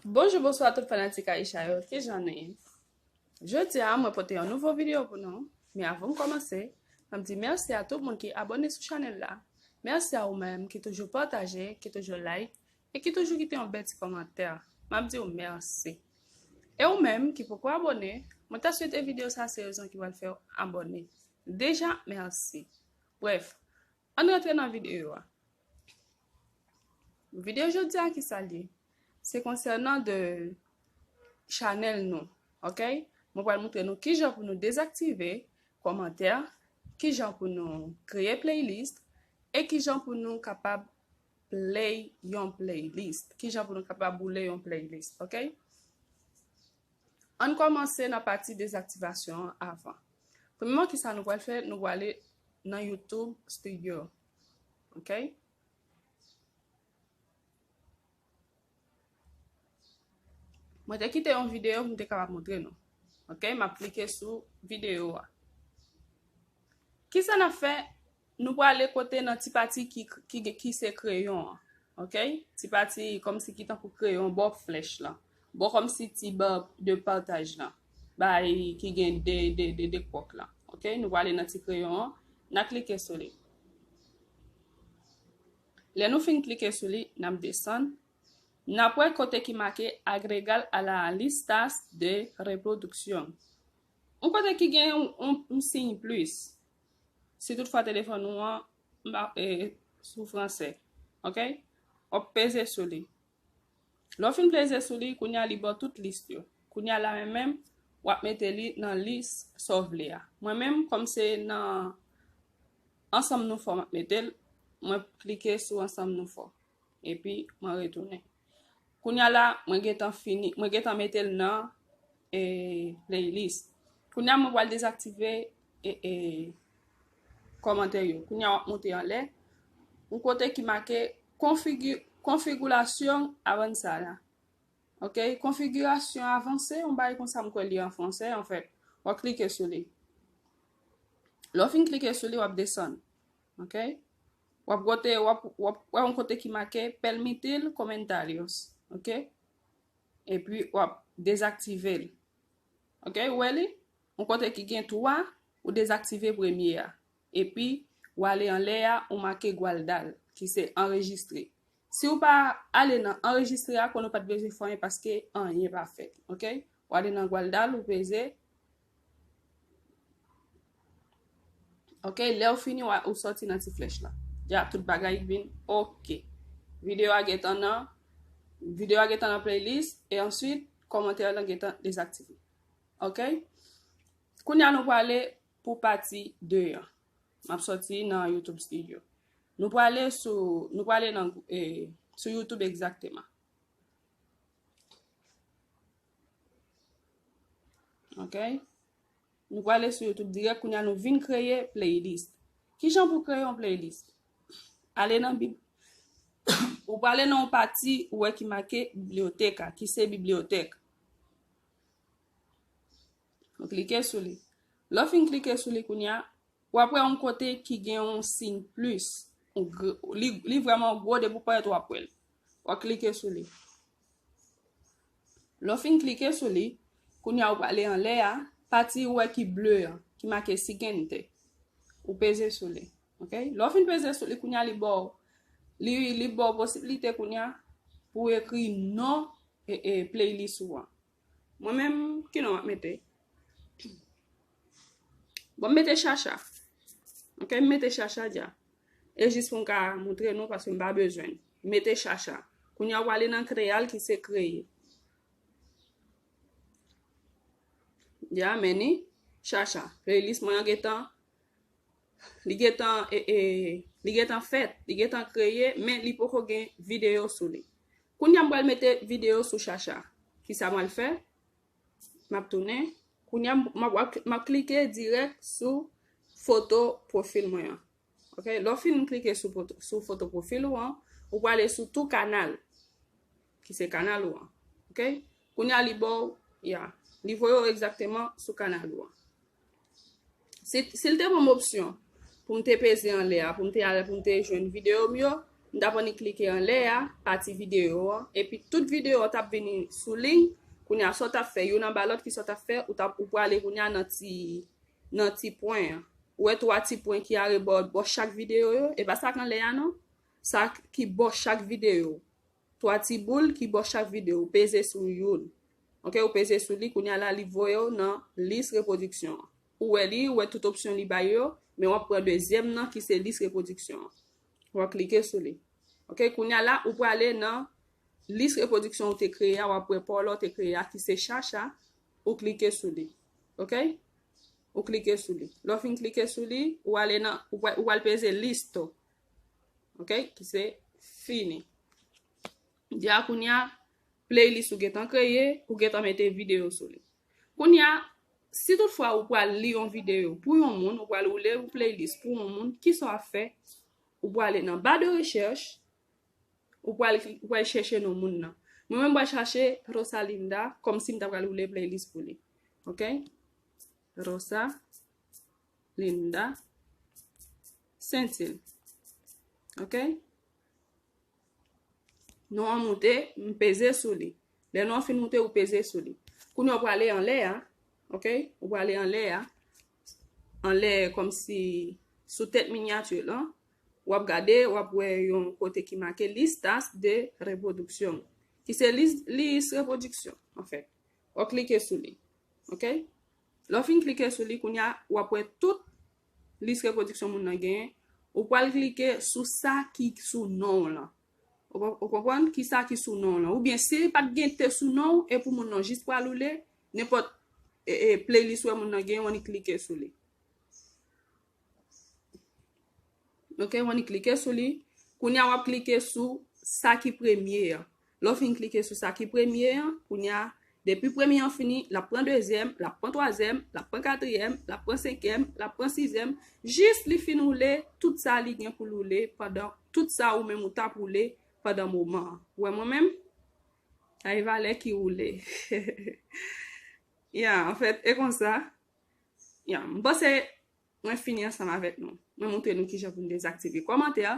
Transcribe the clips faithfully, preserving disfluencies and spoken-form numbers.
Bonjou, bonswa tout fanatik Aisha yo, kijan nou ye? Jodi a, mwen pote yon nouvo videyo pou nou, men avan m kòmanse, m ap di mèsi a tout moun ki abòne sou chanèl la. Mèsi a ou menm ki toujou pataje, ki toujou like, e ki toujou kite yon bèl ti kòmantè. M ap di w mèsi. E ou menm ki poko abòne, mwen ta swete videyo sa se rezon ki pral fè w abòne. Deja, mèsi. Brèf, ann rantre nan videyo a. Videyo jodi a ki sa l ye? Se konsènan de chanèl nou, ok? Mwen pral montre nou kijan pou nou dezaktive kòmantè, kijan pou nou kreye playlist, e kijan pou nou kapab play yon playlist, kijan pou nou kapab boule yon playlist, ok? Ann kòmanse nan pati dezaktivasyon an avan. Premyèman, kisa nou pral fè? Nou prale nan YouTube Studio. Ok? Mwen te kite yon videyo pou m te kapab montre nou. Ok? M ap klike sou videyo a. Kisa n ap fè? Nou prale kote nan ti pati ki, ki, ki se kreyon an. Ok? Ti pati kòmsi ki tankou kreyon bò flèch lan. Bò kòmsi ti ba de pataj lan. Bay ki gen de, de, de, de kwòk lan. Ok? Nou prale nan ti kreyon an. N a klike sou li. Lè nou fin klike sou li, n ap desann. N ap wè kote ki make agregar a la listas de reproducción. Yon kote ki gen yon, yon, yon siy plis. Si toutfwa telefòn ou an, m pa, e, sou fransè. Ok? W ap peze sou li. Lè w fin peze sou li, kounye a li ba w tout lis yo. Kounye a la menm menm, w ap mete li nan lis sa w vle a. Mwen menm, kòm se nan ansanm nou fò m ap mete l, mwen klike sou ansanm nou fò. Epi, mwen retounen. Kounye a la, mwen gentan fini, mwen gentan mete l nan, e, playlist. Kounye a, mwen pral dezaktive, e, e, kòmantè yo. Kounye a, w ap monte anlè. Yon kote ki make konfigi-, configuración avanzada. Ok? Configuración avanzada, yon bagay konsa, m kwè li an fransè, anfèt. W ap klike sou li. Lè w fin klike sou li, w ap desann. Ok? W ap gote, w ap, w ap wè yon kote ki make permitir comentarios. Ok? Epi w ap dezaktive l. Ok? Ou wè li? Yon kote ki gen twa, ou dezaktive premye a. Epi, w ale anlè a, ou make guardar, ki se anrejistre. Si w pa ale nan anrejistre a, konnen w pa t bezwen fè anyen paske anyen pa fèt. Ok? W ale nan guardar, ou peze. Ok, lè w fini, w a, ou sòti nan ti flèch la. Dja tout bagay vin ok. Videyo a gentan nan, videyo a gentan nan playlist, e answit, kòmantè lan gentan dezaktive. Ok? Kounye a nou prale pou pati de an. M ap sòti nan YouTube Studio. Nou prale sou, nou prale nan, e, sou YouTube egzakteman. Ok? Nou prale sou YouTube dirèk, kounye a nou vin kreye playlist. Kijan pou kreye yon playlist? Ale nan bib-, ou prale nan yon pati ou wè ki make bibliyoteka, ki se bibliyotèk. Ou klike sou li. Lè w fin klike sou li kounye a, w ap wè yon kote ki gen yon siy plis. Yon gr-, li, li vrèman gwo, depi w parèt w ap wè l. W ap klike sou li. Lè w fin klike sou li, kounye a w prale anlè a, pati ou wè ki ble an, ki make siguiente. Ou peze sou li. Ok? Lè w fin peze sou li, kounye a li ba w, li, li ba w posiblite kounye a pou w ekri non e, e playlist ou an. Mwen menm, ki non m ap mete? Bon, m mete Chacha. Ok, m mete Chacha dja. E jis pou m ka montre nou, paske m pa bezwen l. M mete Chacha. Kounye a, w ale nan kreyal ki se kreye. Dja, men ni Chacha. Playlist mwen an gentan, li gentan, e, e, li gentan fèt, li gentan kreye, men li poko gen videyo sou li. Kounye a, m pral mete videyo sou Chacha. Kisa m pral fè? M ap tounen. Kounye a, m, m ap, m ap klike dirèk sou foto pwofil mwen an. Ok? Lè w fin klike sou foto, sou foto pwofil ou an, ou prale sou tou kanal, ki se kanal ou an. Ok? Kounye a, li ba w, ya, li voye w egzakteman sou kanal ou an. Si, si l te ban m opsyon pou m te peze anlè a, pou m te al, pou m te jwenn videyo m yo, M t ap annik klike anlè a, pati videyo an, epi tout videyo an t ap vini sou li. Kounye a, sa w t ap fè, youn anba lòt, ki sa w t ap fè, ou t ap, ou prale kounye a nan ti, nan ti pwen an. Ou wè twa ti pwen ki arebò bò chak videyo yo? E pa sa k anlè a non. Sa ki bò chak videyo. Twa ti boul ki bò chak videyo. Ou peze sou youn. Ok, ou peze sou li, kounye a la, li voye w nan lis repwodiksyon an. Ou wè li, ou wè tout opsyon li bay yo, men w ap pran dezyèm nan ki se lis repwodiksyon an. W ap klike sou li. Ok, kounye a la, ou prale nan lis repwodiksyon ou te kreye a, w ap wè pa w la w te kreye a, ki se Chacha, ou klike sou li. Ok? Ou klike sou li. Lè w fin klike sou li, ou ale nan, ou pral, ou pral peze listo. Ok? Ki se fini. Di a kounye a, playlist ou gentan kreye, ou gentan mete videyo sou li. Kounye a, si toutfwa ou pral li yon videyo pou yon moun, ou pral woule yon playlist pou yon moun, ki sa w ap fè? Ou prale nan ba de rechèch, ou pral, ou pral chèche non moun nan. Mwen menm, m pral chache Rosalinda, kòmsi m ta pral woule playlist pou li. Ok? Rosalinda Saintil. Ok? Non an moute, m peze sou li. Lè non an fin moute, ou peze sou li. Kounye a, ou prale anlè a, ok? Ou prale anlè a, anlè kòmsi sou tèt minyati lan. W ap gade, w ap wè yon kote ki make listas de repwodiksyon, ki se lis, lis repwodiksyon, anfèt. W ap klike sou li. Ok? Lè w fin klike sou li, kounye a, w ap wè tout lis repwodiksyon moun nan genyen. Ou pral klike sou sa ki sou non w lan. Ou, ou konprann? Ki sa ki sou non w lan. Oubyen, si li pa t gen te sou non w, e pou moun nan jis pral woule, nenpòt e, e, playlist wè moun nan genyen, w annik klike sou li. Ok, w annik klike sou li. Kounye a, w ap klike sou sa ki premye an. Lè w fin klike sou sa ki premye an, kounye a, depi premye an fini, l ap pran dezyèm, l ap pran twazyèm, l ap pran katriyèm, l ap pran senkyèm, l ap pran sizyèm, jis li fin woule tout sa li gen pou l woule pandan, tout sa ou menm ou t ap woule pandan moman an. Ou wè mwen menm? Ay valè ki woule. Ya, anfèt, e konsa. Ya, m panse mwen fini ansanm avèk nou. Mwen montre nou kijan pou nou dezaktive kòmantè,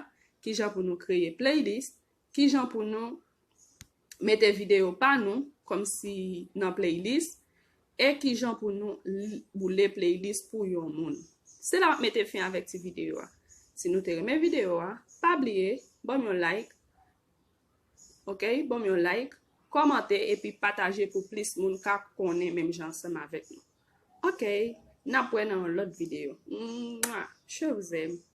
kijan pou nou kreye playlist, kijan pou nou mete videyo pa nou kòmsi nan playlist, e kijan pou nou li, boule playlist pou yon moun. Se la m ap mete fen avèk ti videyo a. Si nou te renmen videyo a, pa bliye, ban m yon like, ok, ban m yon like, kòmante epi pataje pou plis moun ka konnen menm jan ansanm avèk nou. Ok, n ap wè nan yon lòt videyo. Mwa, je vous aime.